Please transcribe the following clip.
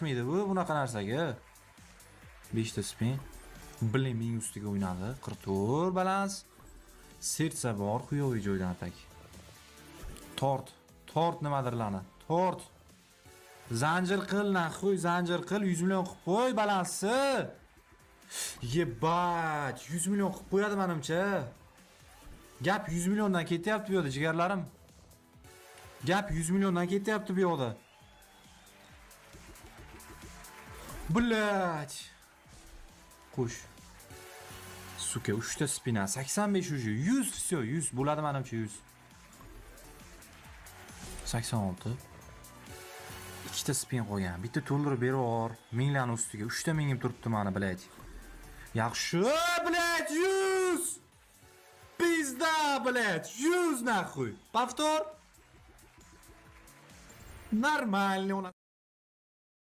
Bu bunaqa narsaga. 5 ta spin. Блин, 1000 ustiga o'ynadi. 44 balans. Сердце bor хуёвый joydan так. Tort, tort nimadirlarni. Tort. Zanjir qil, нахуй, zanjir qil, 100 million qilib qo'y balansi. Ебать, 100 million qilib qo'yadi menimcha. Gap 100 milliondan ketyapti bu yerda, jigarlarim. Gap 100 milliondan ketyapti bu yoqda. Блять. Qo'sh. Сука, 3 ta спина, 85 уже, 100, всё, 100 bo'ladi menimcha, 100. 86. Ikkita spin qolgan. Bitta to'ldirib berib, minglarni ustiga 3 ta mingim turibdi mani, блять. Yaxshi, блять, 100! Пизда, блять, 100 нахуй. Повтор. Нормальный у нас.